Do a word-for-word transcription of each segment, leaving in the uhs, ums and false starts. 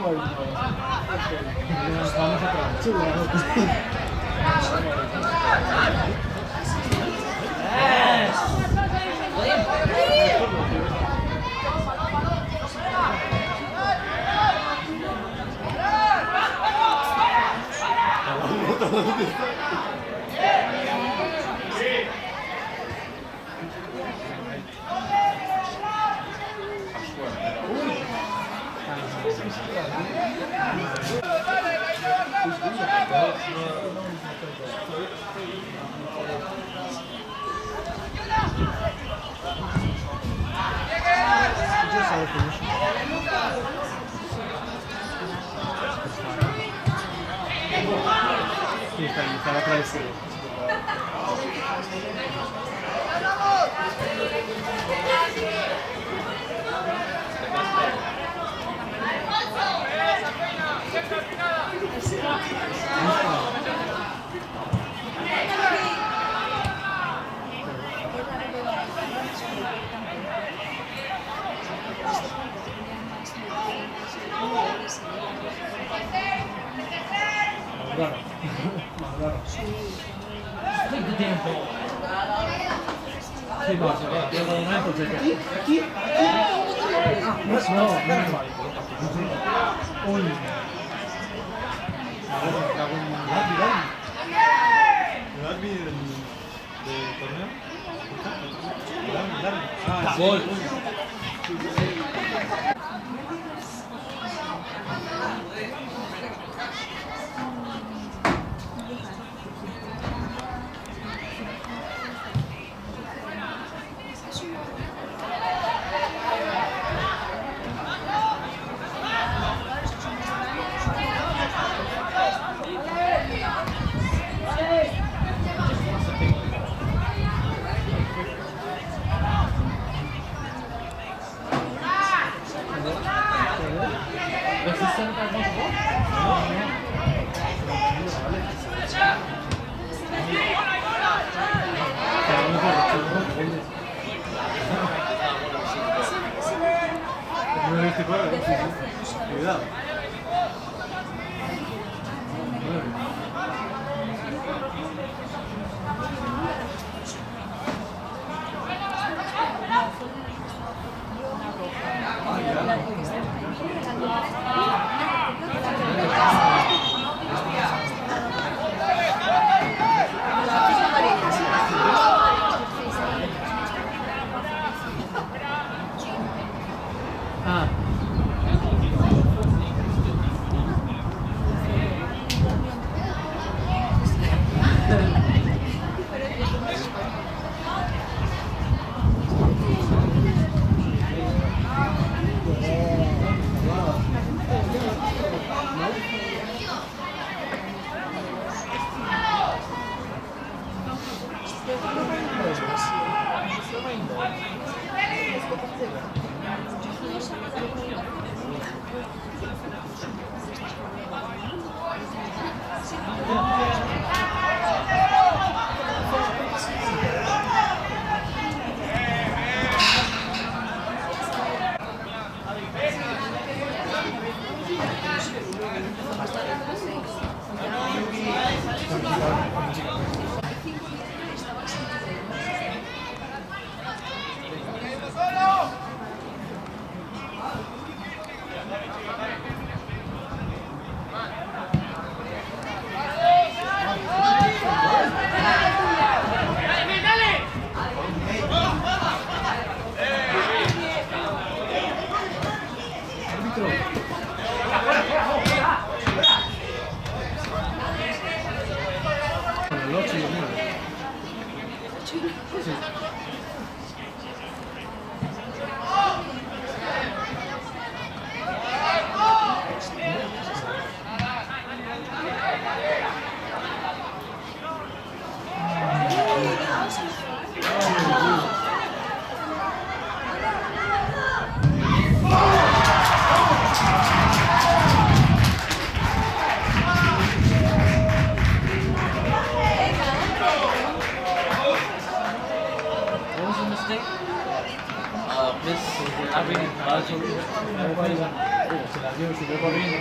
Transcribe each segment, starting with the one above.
Bueno, ok. Nos vamos a trabajar. Sí, está, está la travesera. Más raro. Más raro. Sí, no, se va, pierdo una, entonces. ¿Aquí? ¿Aquí? ¿Aquí? Ah, no, no, no. Uy. Ahora me cago en el Rugby, ¿no? ¿El Rugby del, del torneo? Dale, dale. Ah, sí. Gol. Cuidado. Ah. Yo, si yo corriendo.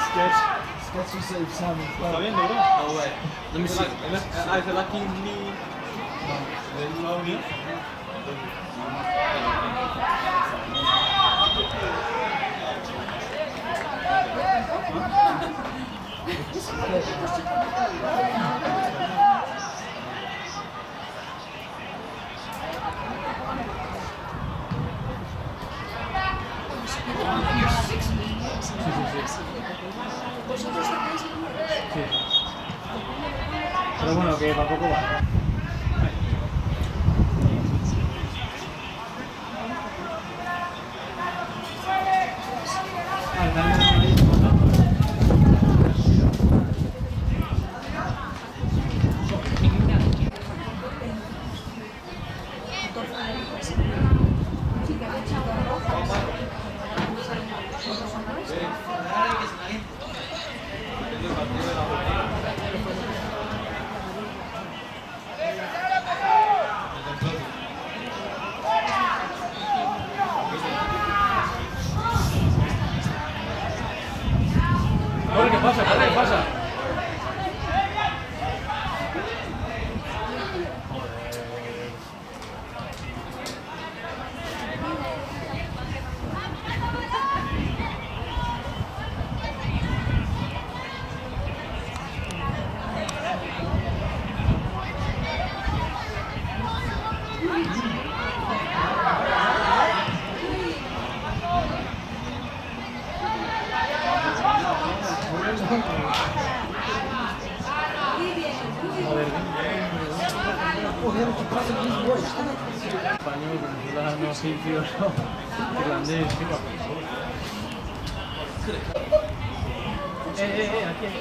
Sketch, sketch is a sound. ¿Está viendo, bro? No, güey. Let me see. Ah, is it lucky me? No. Sí, sí, sí. Sí. Pero bueno, que tampoco va. Corre, que pasa, corre, que pasa. Español, venezolano, egipcio, irlandés, ¿qué pasa? Eh, eh, eh, aquí, aquí.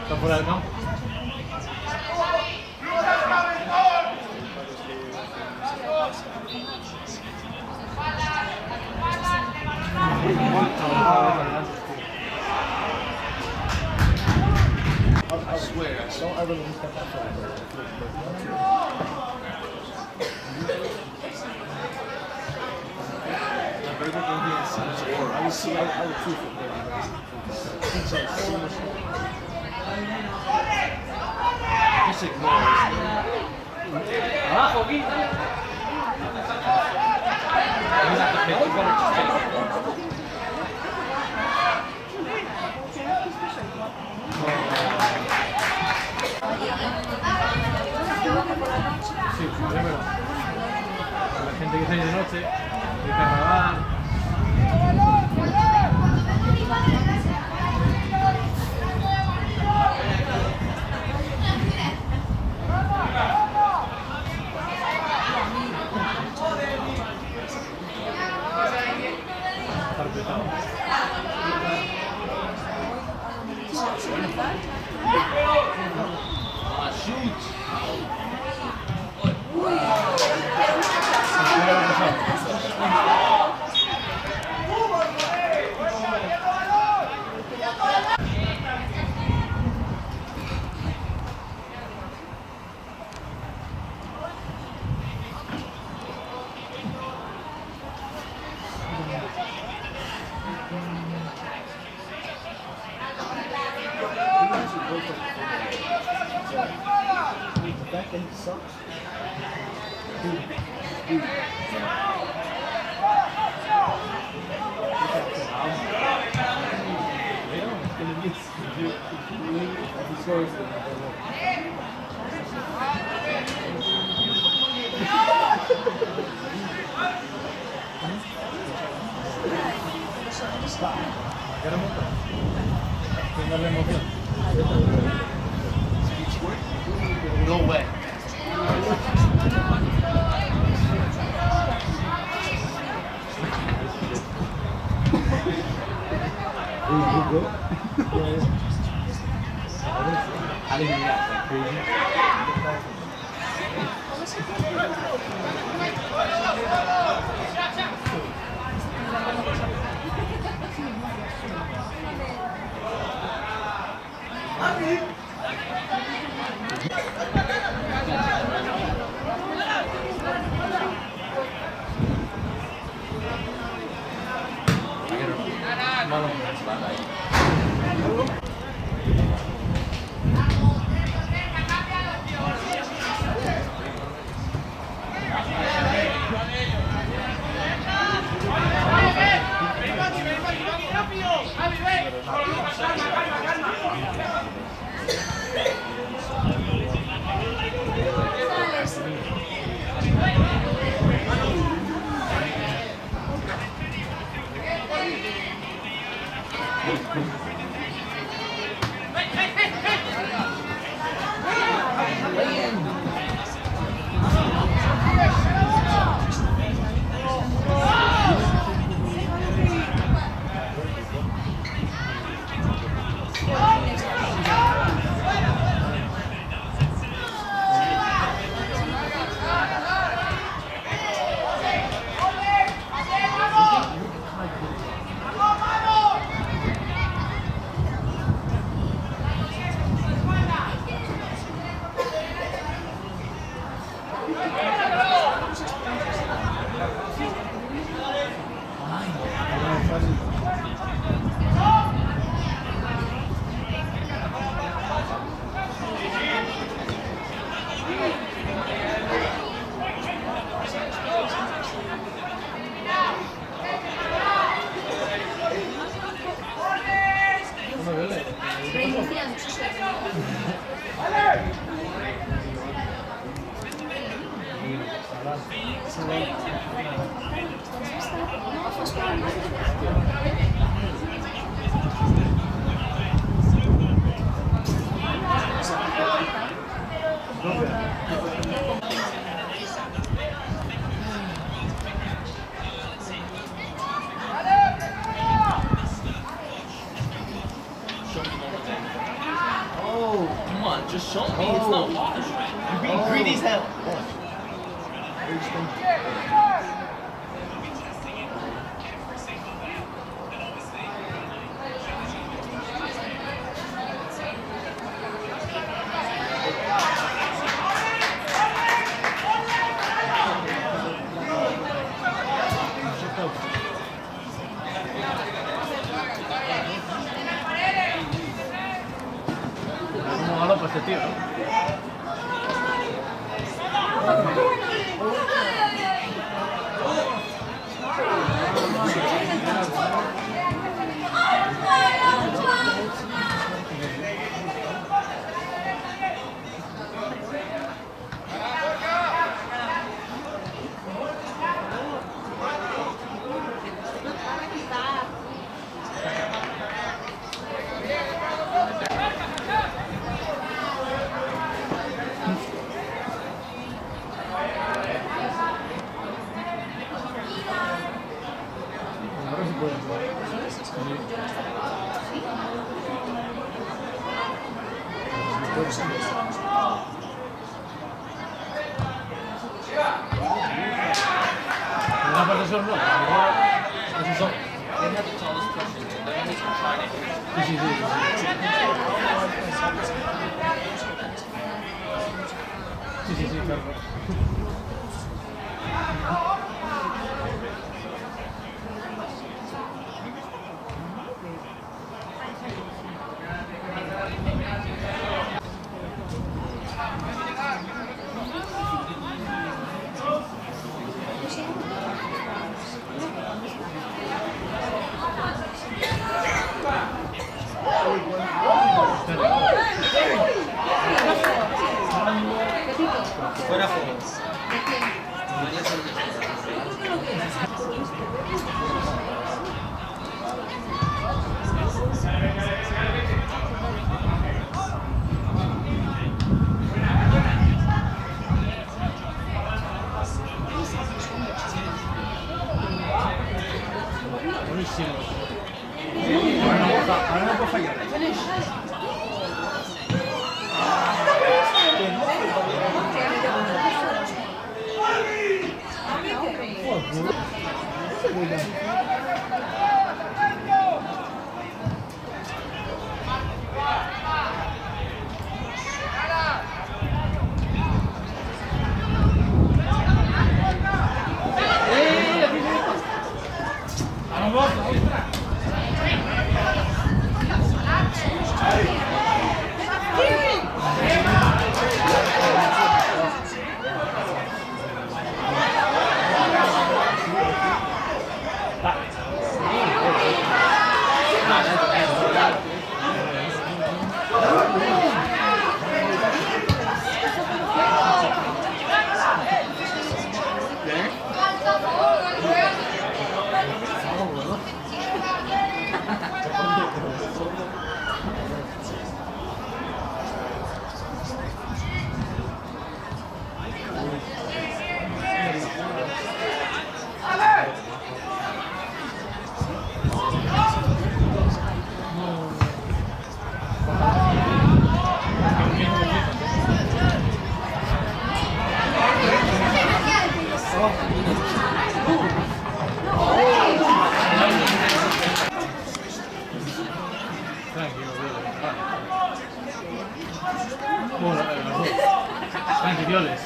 Está fuera del campo. I swear, I saw Alvin when he stepped outside. I was, I, I was too. Just ignore it. Abajo, Gui, dale. Sí, es verdad. La gente que sale de noche, de carnaval. That thing sucks. No way. Oh, come on, just show me. It's not washed. You're being greedy as hell. ¿Cómo va la pastilla? Una parte solo, no. Así son. Sí, sí, sí, sí. Sí, sí, sí, claro. Buenísimo. Ahora no, ahora no puedo fallar. Tranqui, no, no, no. Bueno, eh, los dos. Tranqui, violes.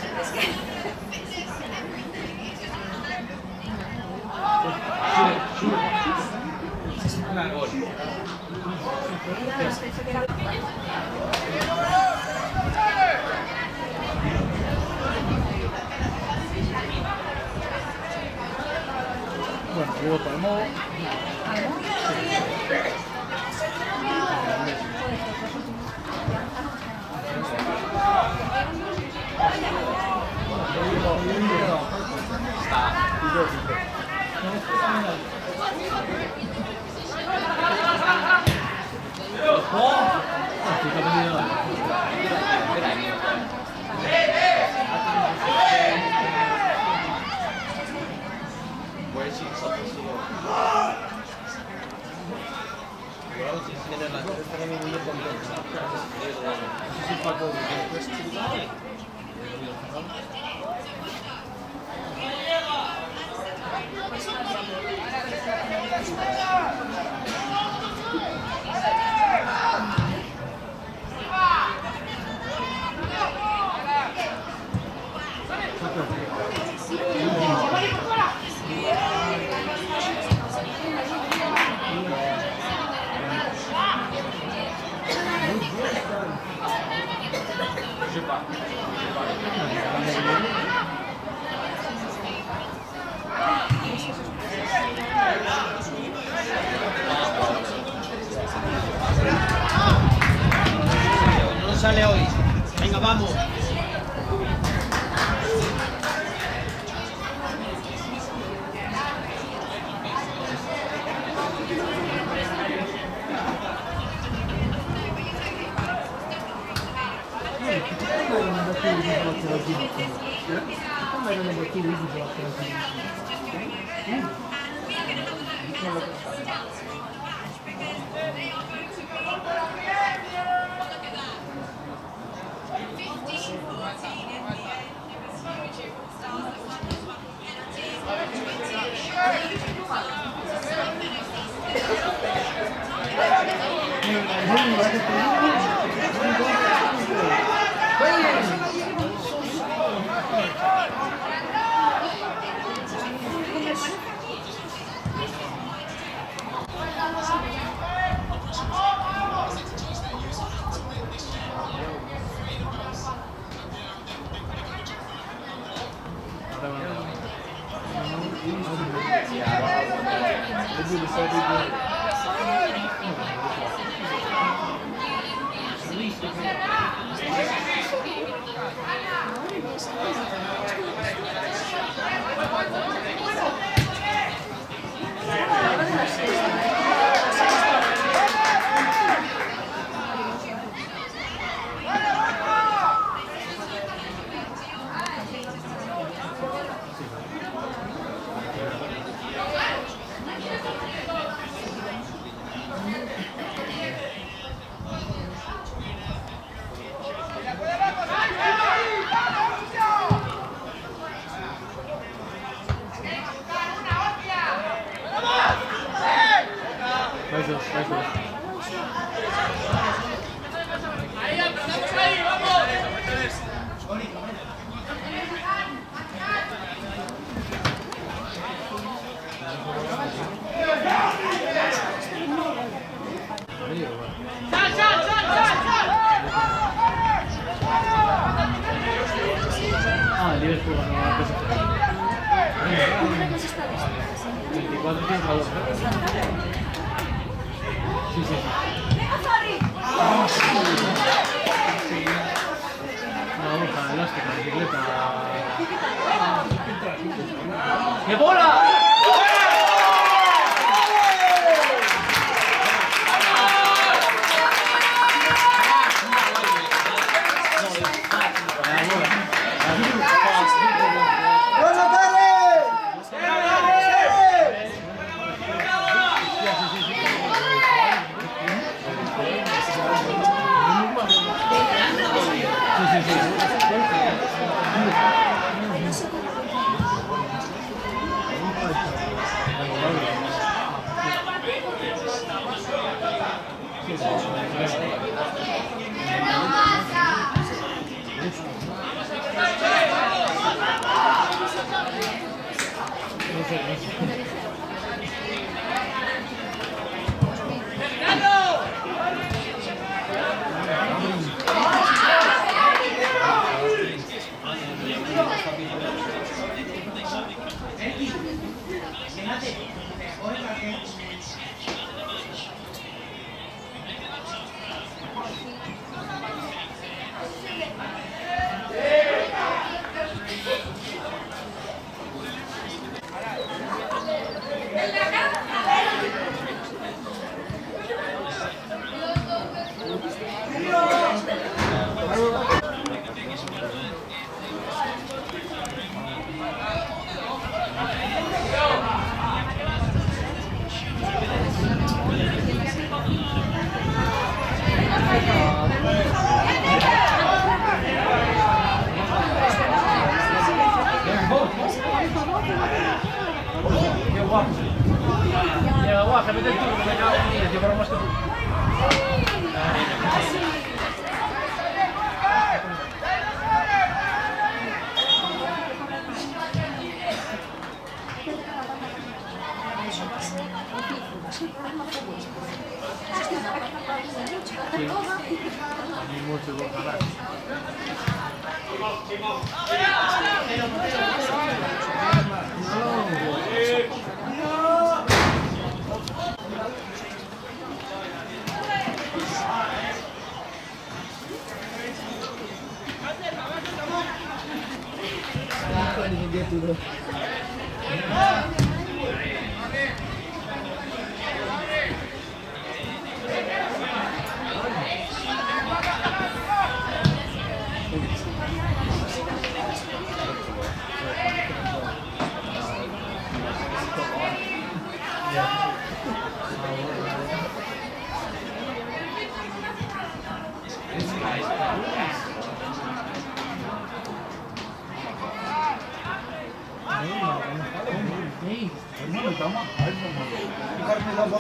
Sube, sube. Gol. Bueno, jugó Palmo. No sale hoy. Venga, vamos. Vais dos, vais dos. Ah, el Liverpool ganó la P S G. Veinticuatro tiros a dos, ¿eh? Sí, sí, sí. Una hoja elástica, bicicleta. ¡Qué bola!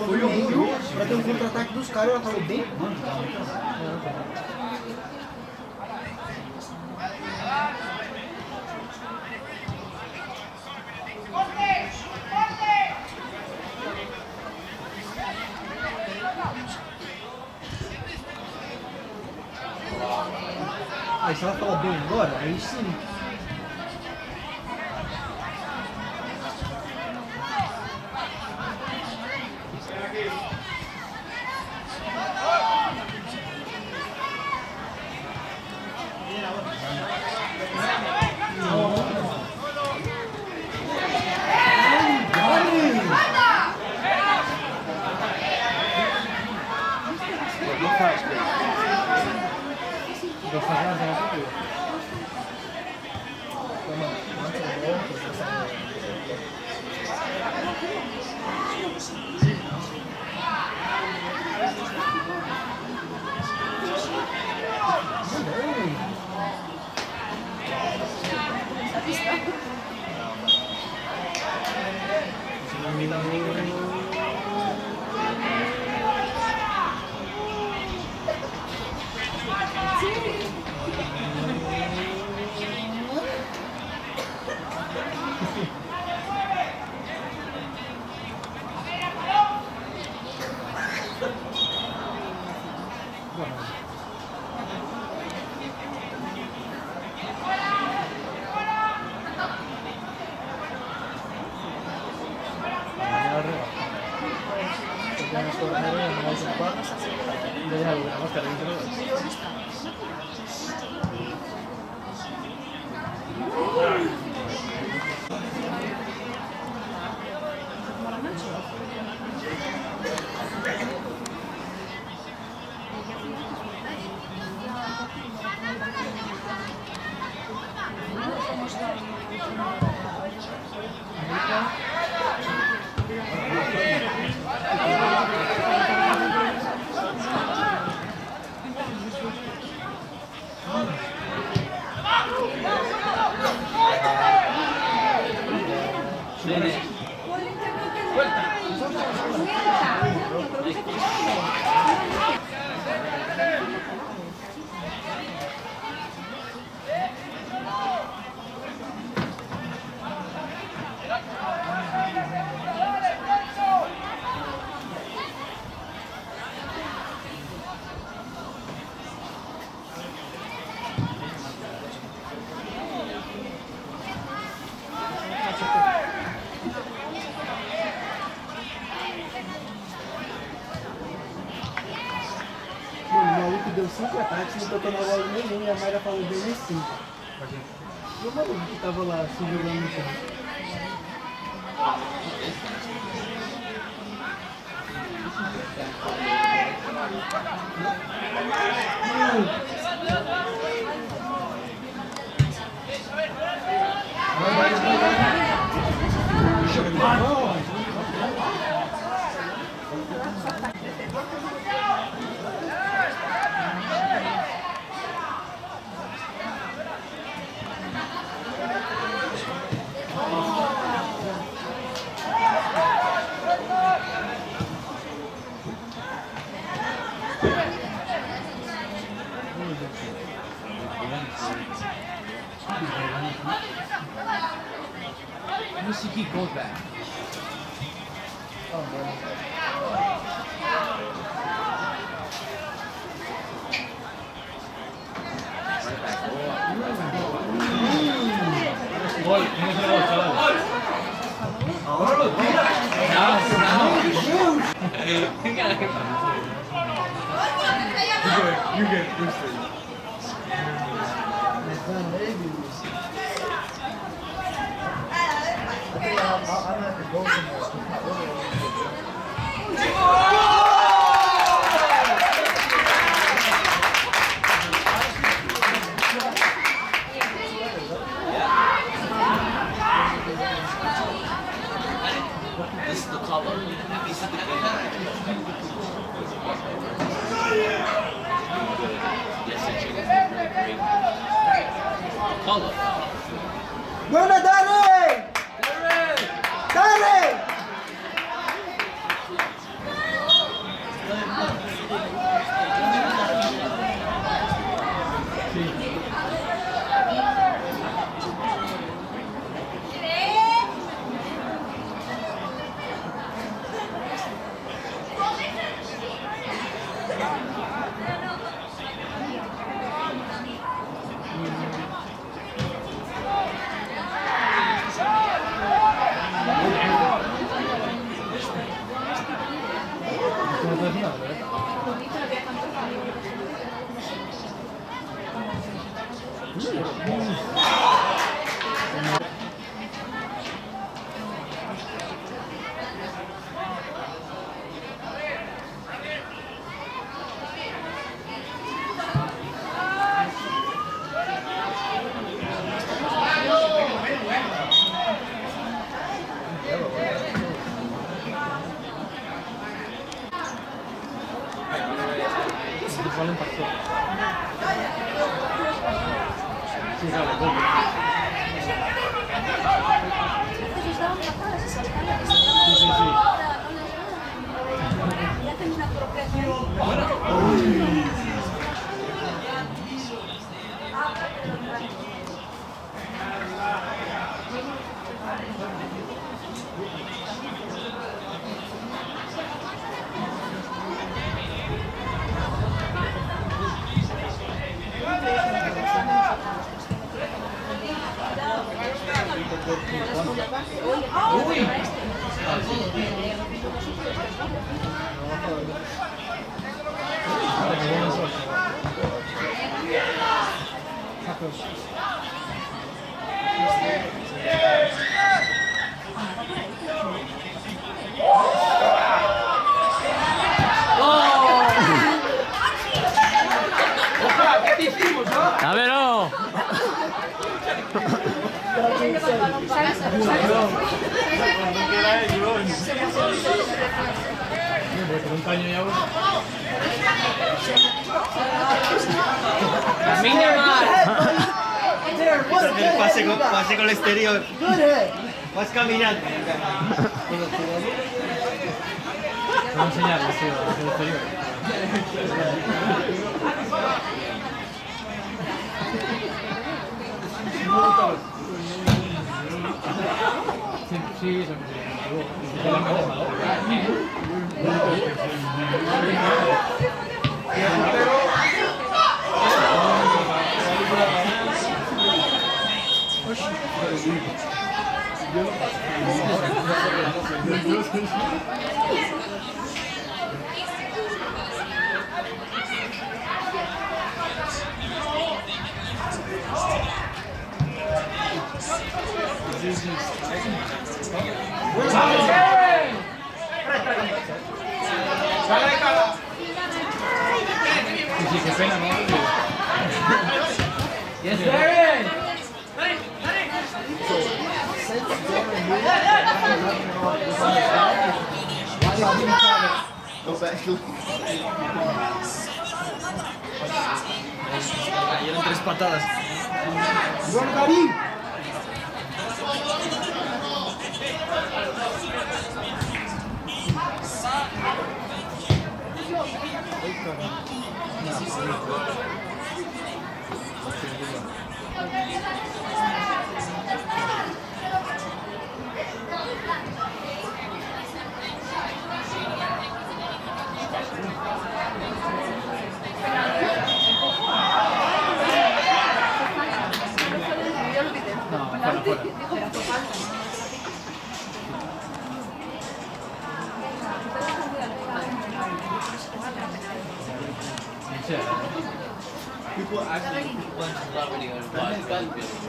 Oye, un contraataque dos caras a todo el tiempo. Aí se ela fala bem agora, aí sim. Mano, o malucu deu cinco ataques, não tocou na bola nenhum e a Mayra falou bem nem cinco. O maluco que tava lá se jogando no chão. Let me see if he goes back. Gol, ¿cómo se llama, chaval? Ahora lo tira. Now, now. You get, you get this thing. This is the color. This is the color. Yes, it is. Great. Color. ¡Buena, dale! ¡Dale! A ver, oh. Camina más. Pase con, pase con el exterior. Vas caminando. Vamos a enseñarle, sí, vamos a hacer exterior. Sí, sí, sí. Sí, sí, qué pena, ¿no? Yes, sir. Cayeron tres patadas. People actually want to love it and watch it.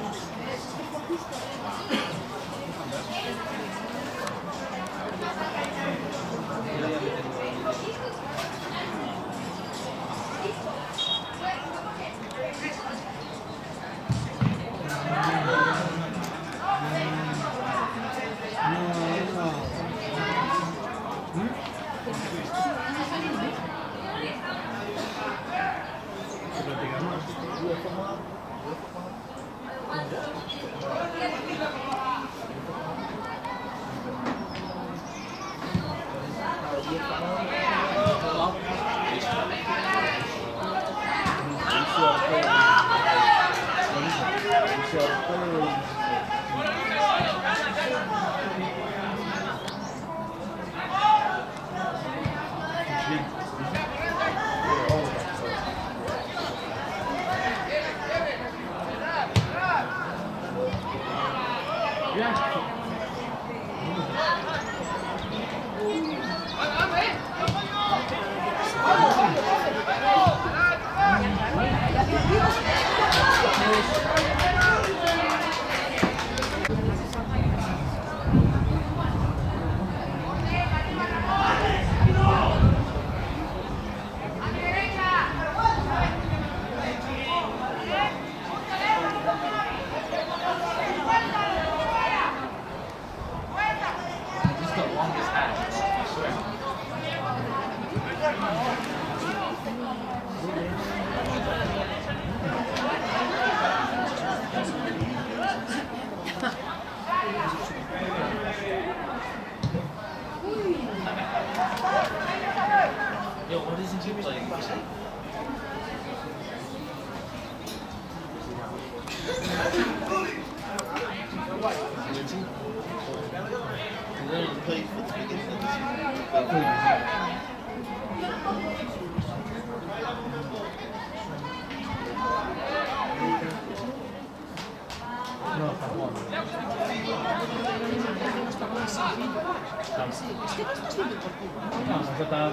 Sí, es que no estás bien deportivo, ¿no? No, no está tan.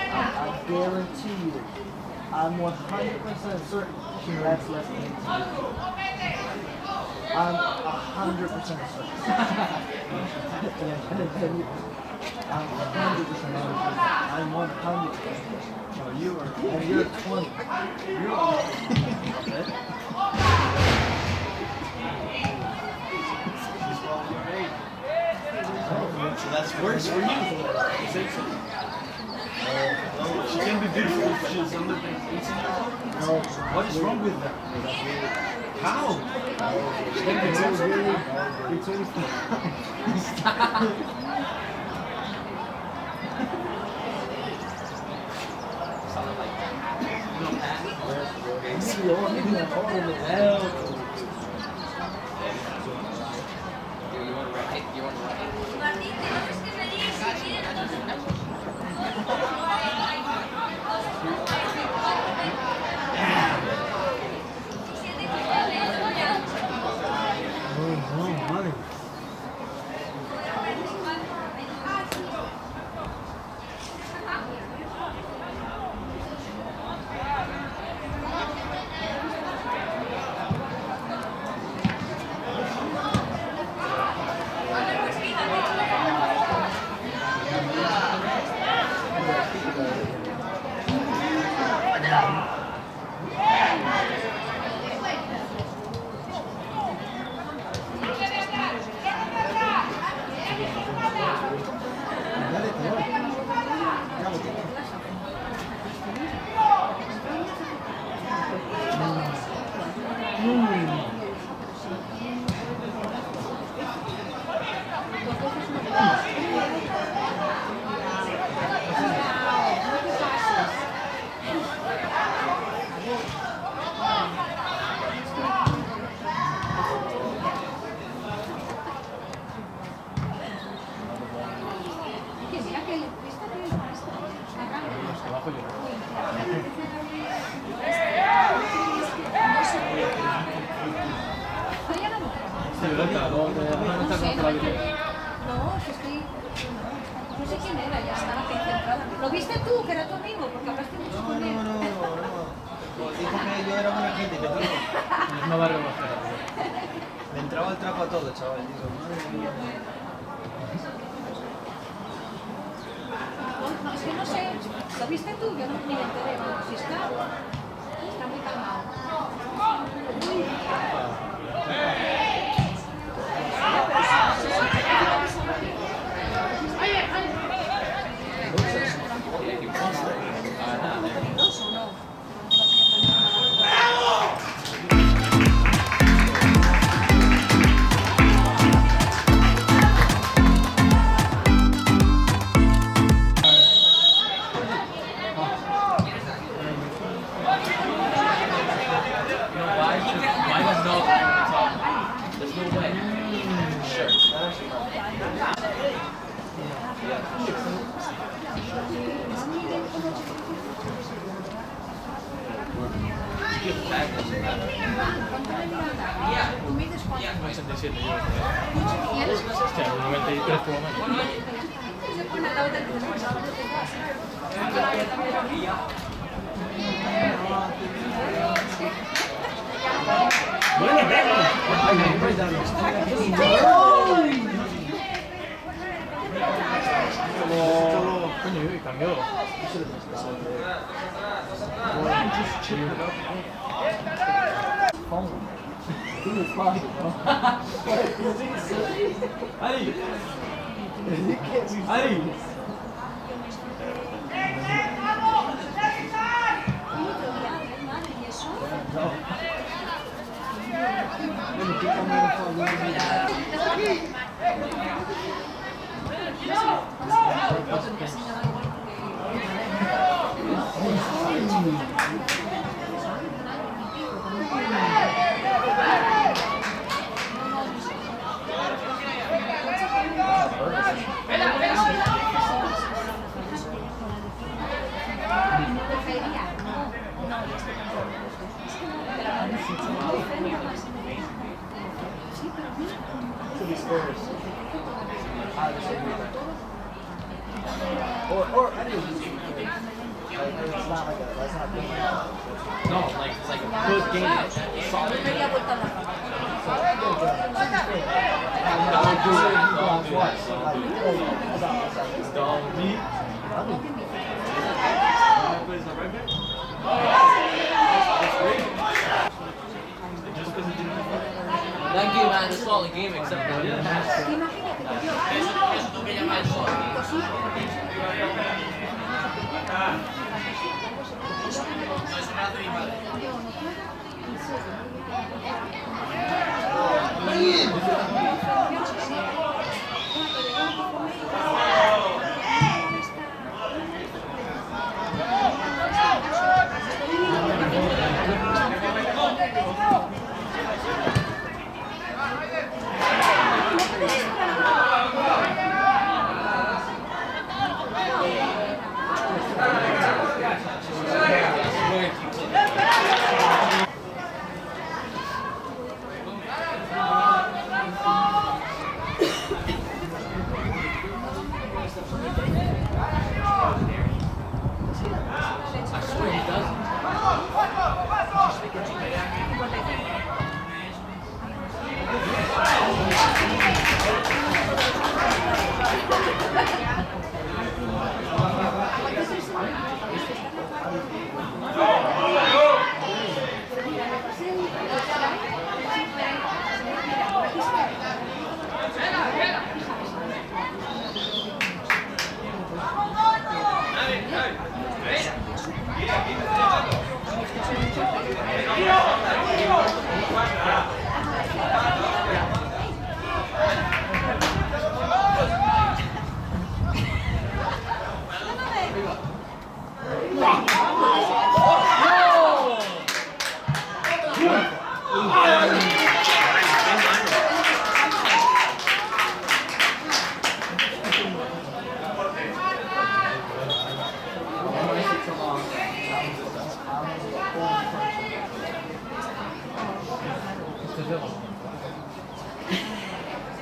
I guarantee you, I'm one hundred percent certain that's less than eighteen. I'm one hundred percent certain. I'm one hundred percent certain. I'm one hundred percent certain. No, you are. And you're twenty. You are. Okay. So that's worse for you. She can be beautiful if she's under eighteen years old. What is wrong with her? How? She can be beautiful. Stop. No sé quién era, ya estaba concentrada. ¿Lo viste tú, que era tu amigo? Porque hablaste mucho con él. No, no, no, no. Dijo que yo era buena gente, que tú no. No va a rebajar. Me entraba el trapo a todo, chaval. Digo, madre mía. No, es que no sé. ¿Lo viste tú? Yo no, ni me enteré. Bueno, si está, está muy calmado. Ochenta y siete, yo creo. Hostia, un noventa y tres por lo menos. Coño, y cambió. Phone. Ari! Ari! Or, or any of these people. Like, it's not like a, that's not good. No, like, it's like a good game. Solid. Don't do that. Don't do that. Don't do that. Don't do that. Thank you, man. This is all the game except for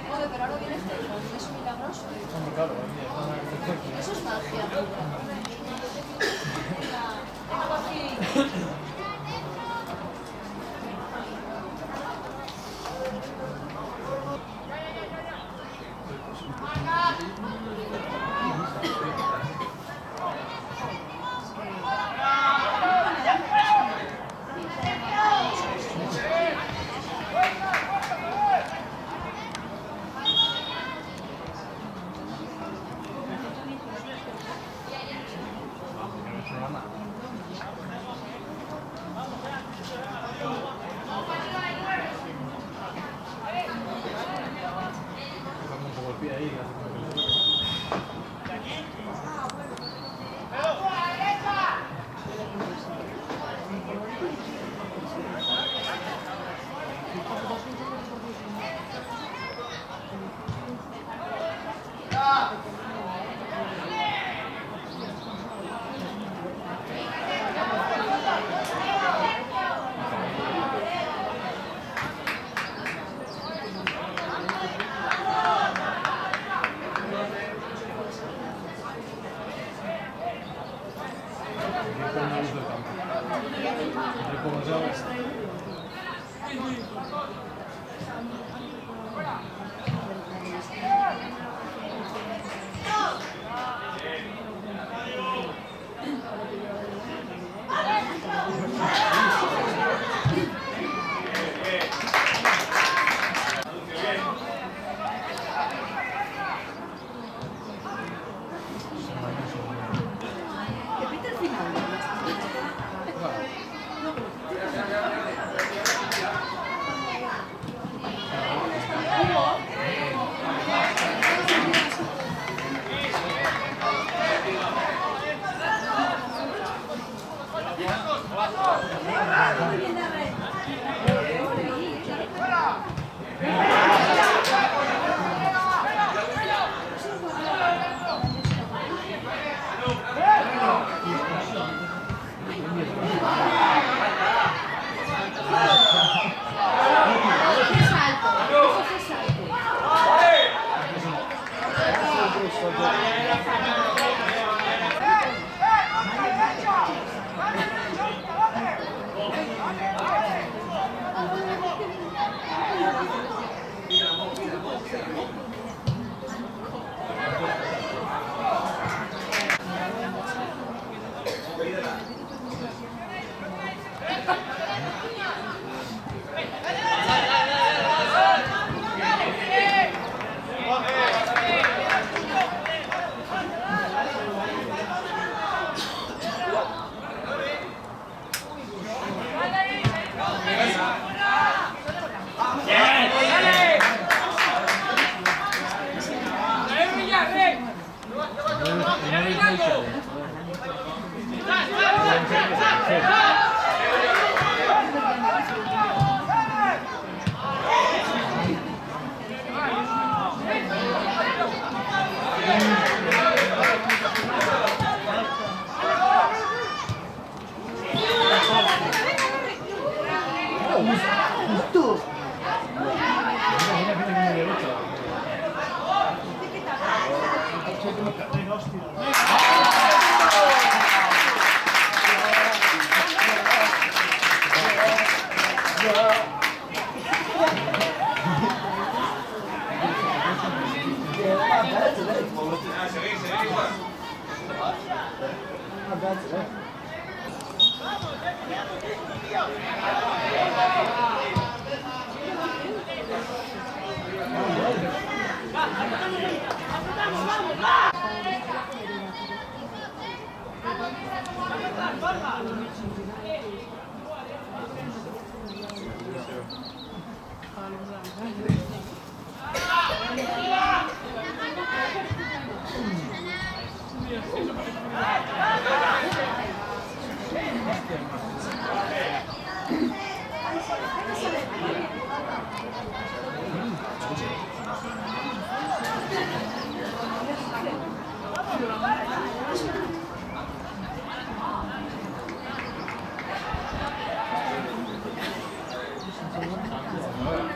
Joder, pero ahora viene este, es un milagroso. Eso es magia pura. Mira, algo así.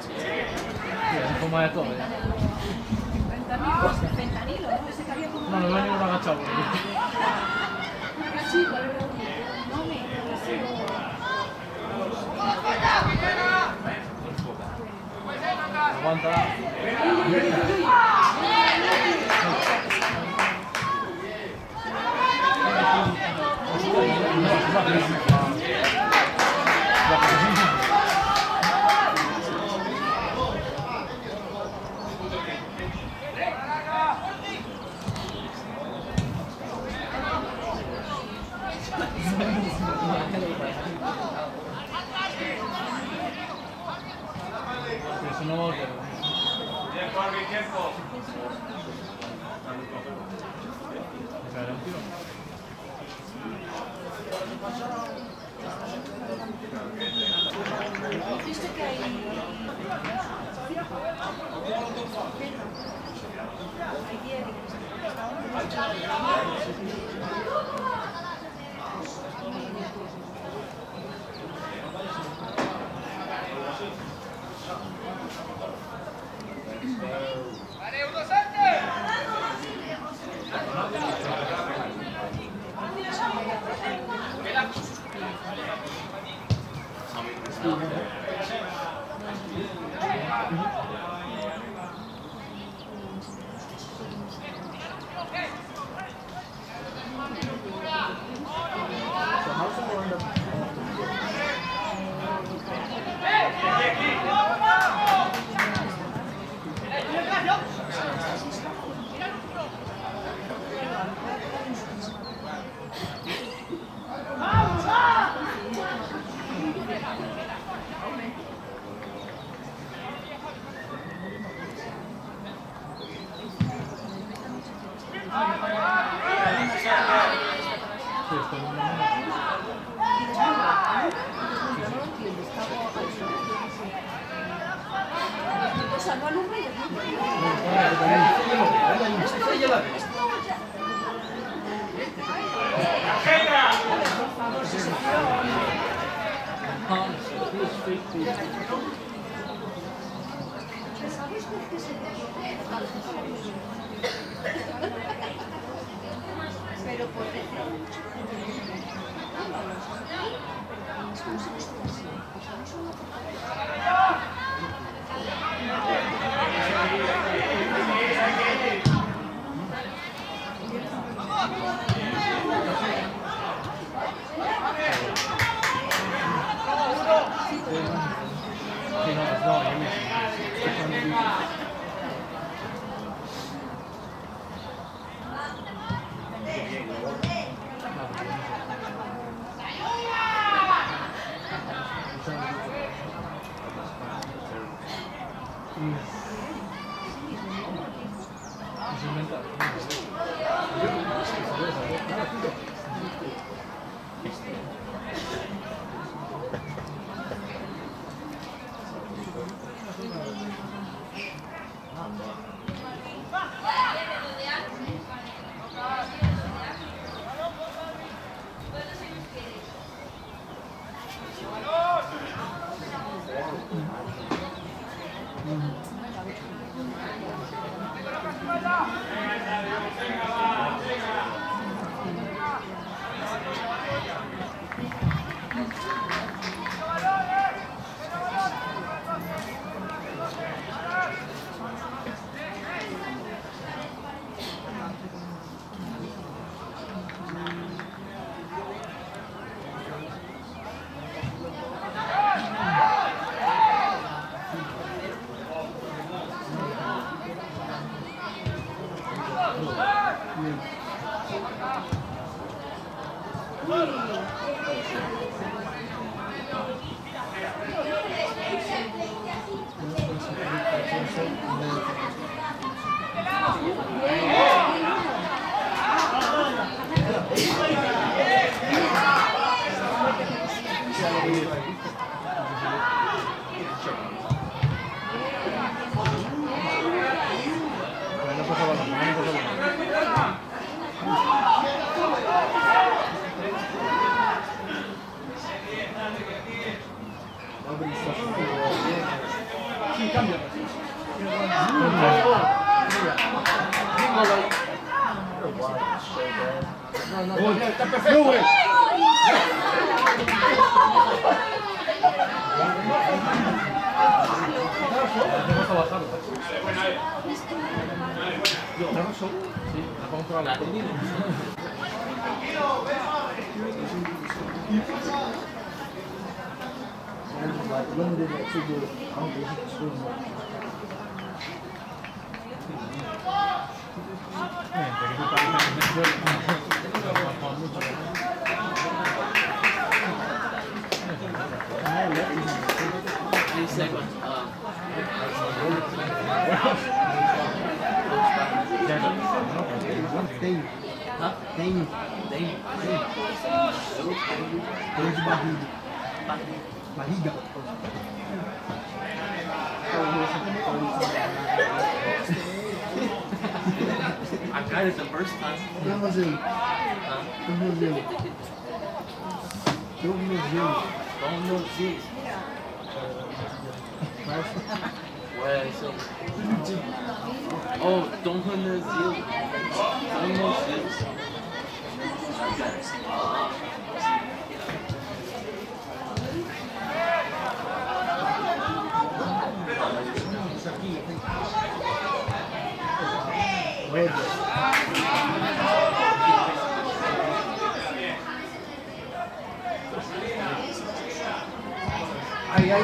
Sí, en forma de todo, ya. Fentanilo, fentanilo, ¿no? Ese que había como... No, no veo ninguno agachado por aquí. Sí, por el... No me... Aguanta. Eso no va a volver. No, no, está perfecto. Sí, la vamos a probar. Three seconds. Uh, huh? Dame. Dame. Barriga. I got it the first time. Tornozelu. Huh? Tornozelu. Tornozelu. Tornozelu. What? So, oh, tornozelu. Tornozelu. Ay, ay.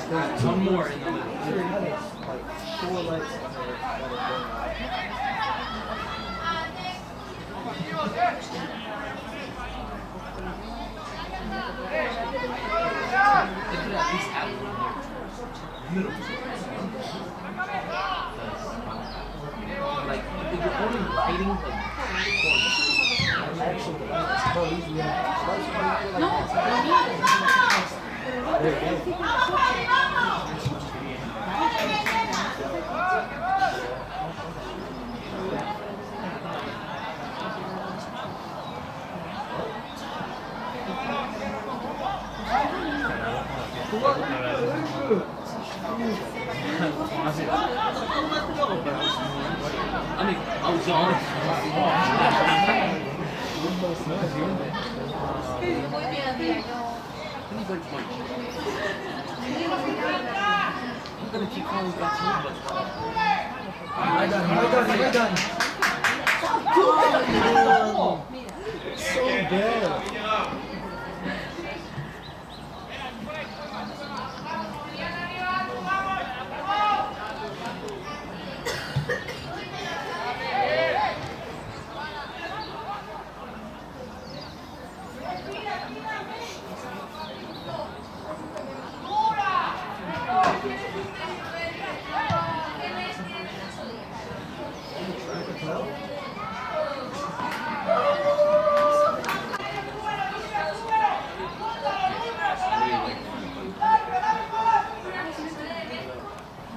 There's one more in the middle. Like four lights on the, that are going on. They could at least have one more. Middle. Like, if you're only lighting the corner. Actually, that's how easy. No, So bad.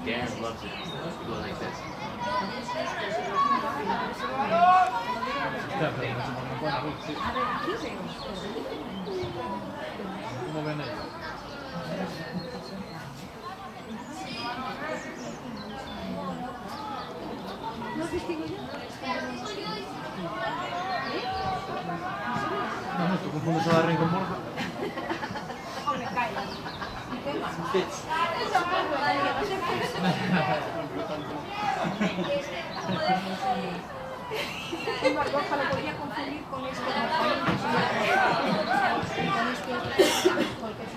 Darren loves it. Go like this. ¿Cómo ven ellos? No, no, tú confundes a Darren con Borja. Borja lo podía confundir con este, con este, porque es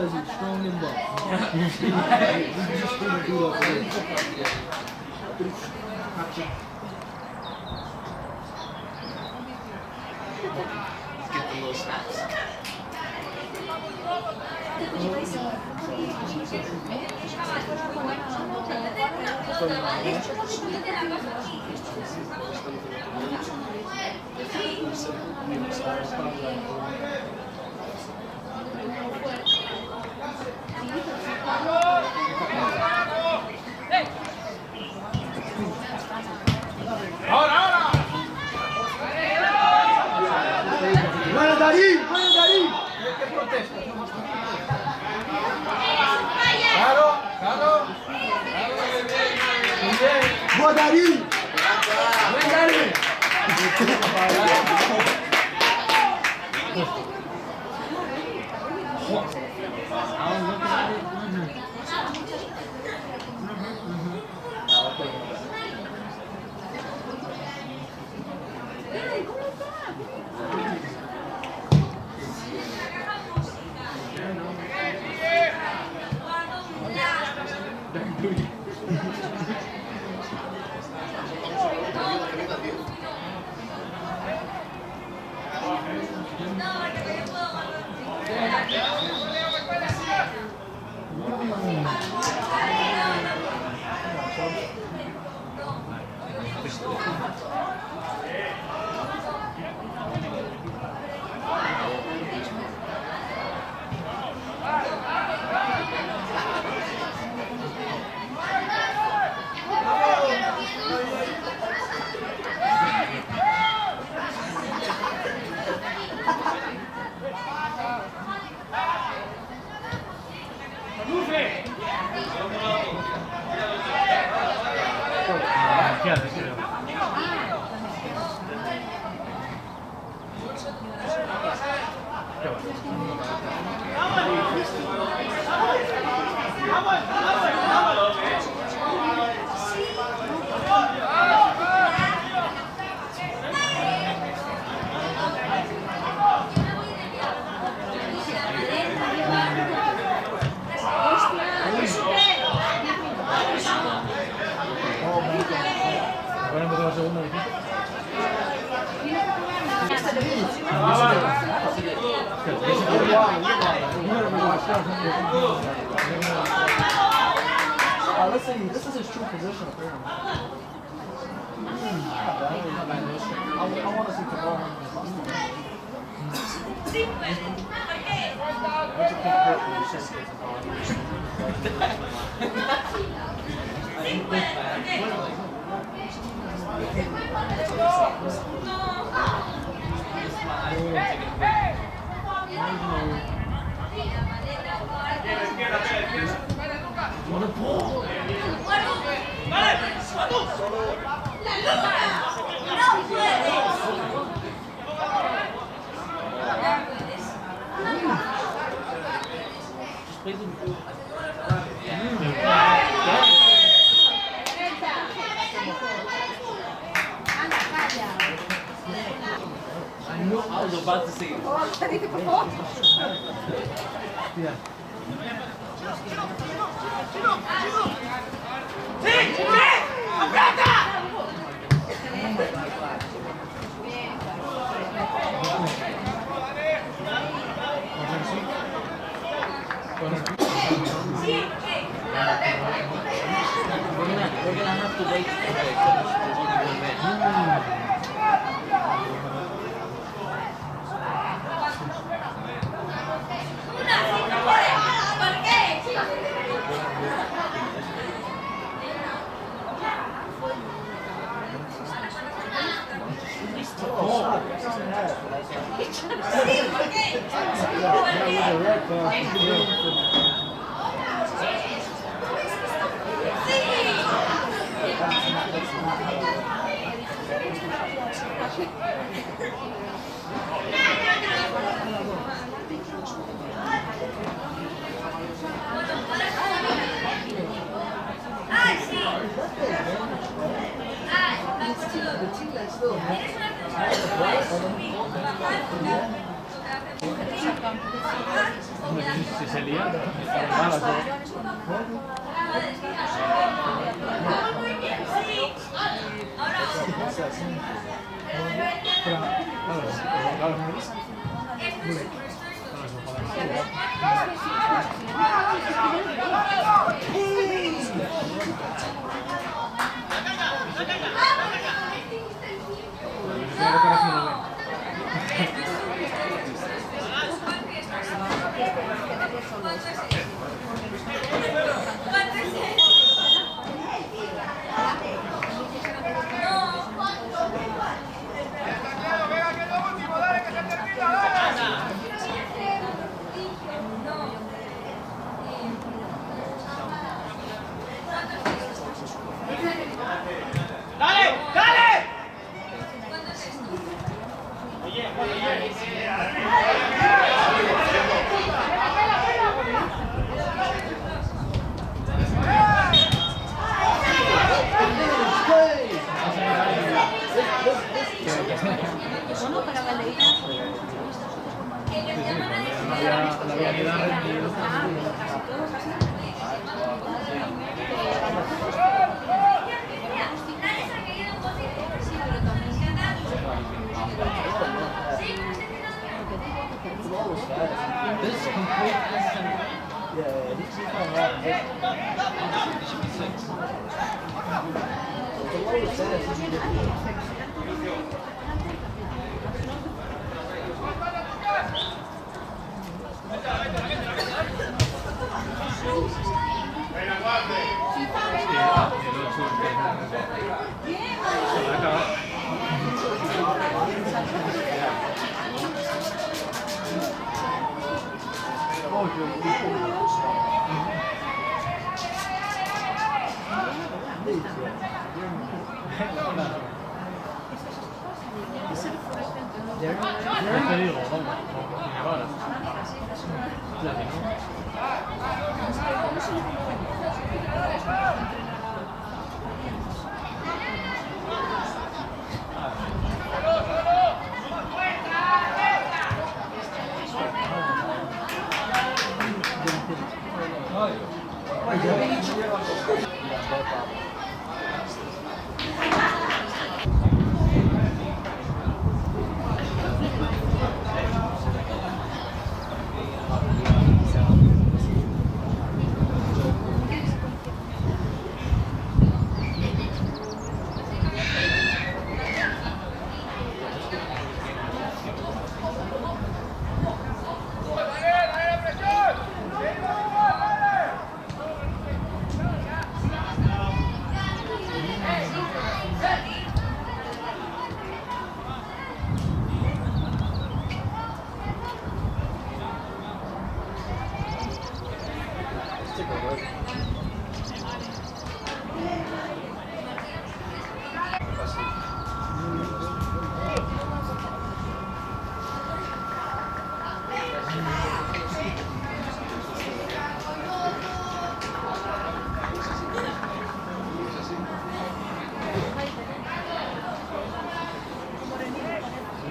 Strong and buff. Get the little snaps. ¡Ahora, ahora! ¡Buena, Darín! ¡Buena, Darín! ¡Claro, claro! ¡Buena, Darín! ¡Buen, Darín! Ah, let's see, this is his true position, apparently. I, I wanna see Cabral. I know, I was about to say it. Yeah. We're gonna, we're gonna have to wait for the coach to give you a minute. Si se lía,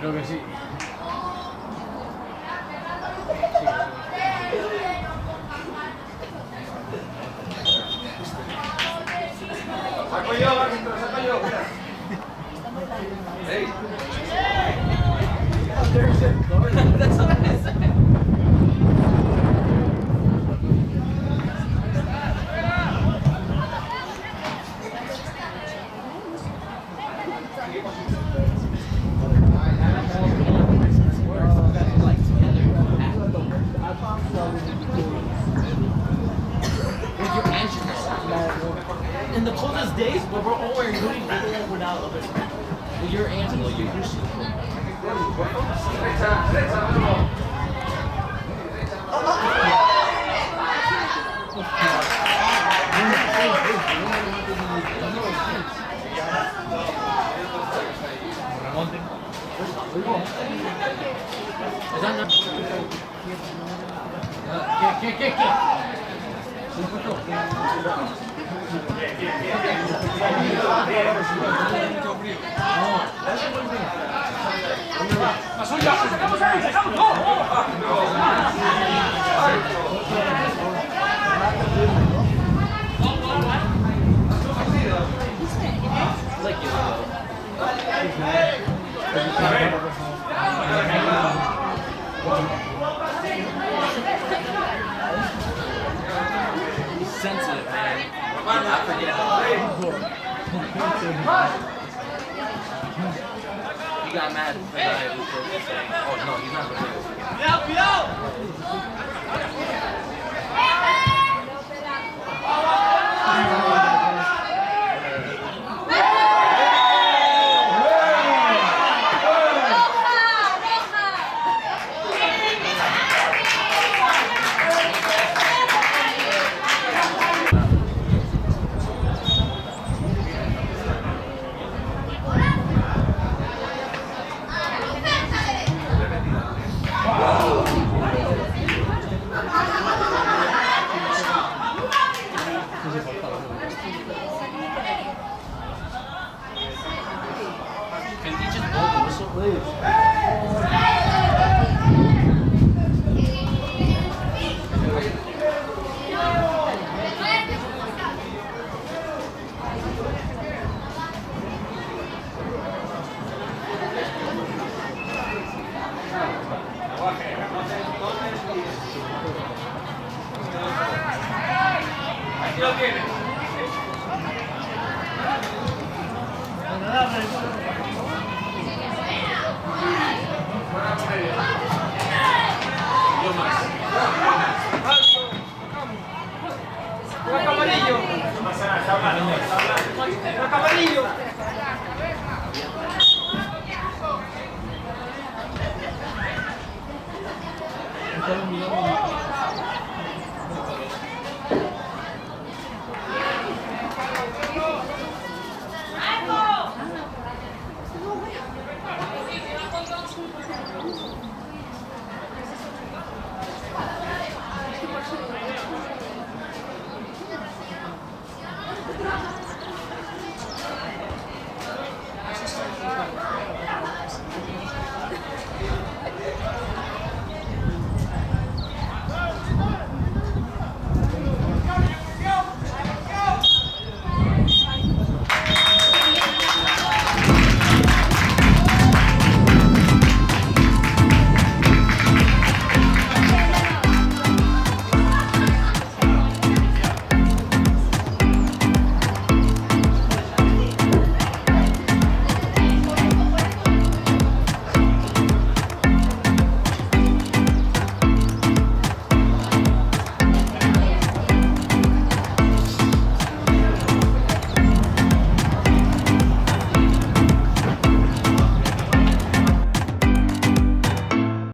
Creo que sí. Saco yo, árbitro, saco yo, mira. Hey. That's what I said. In the coldest days, but we're all wearing hoodies, we're all without others. You're Angelo, you're used to it. Sensitive, man. I forget. He got mad because I was saying, oh, no, he's not gonna do it. Can he just blow the whistle?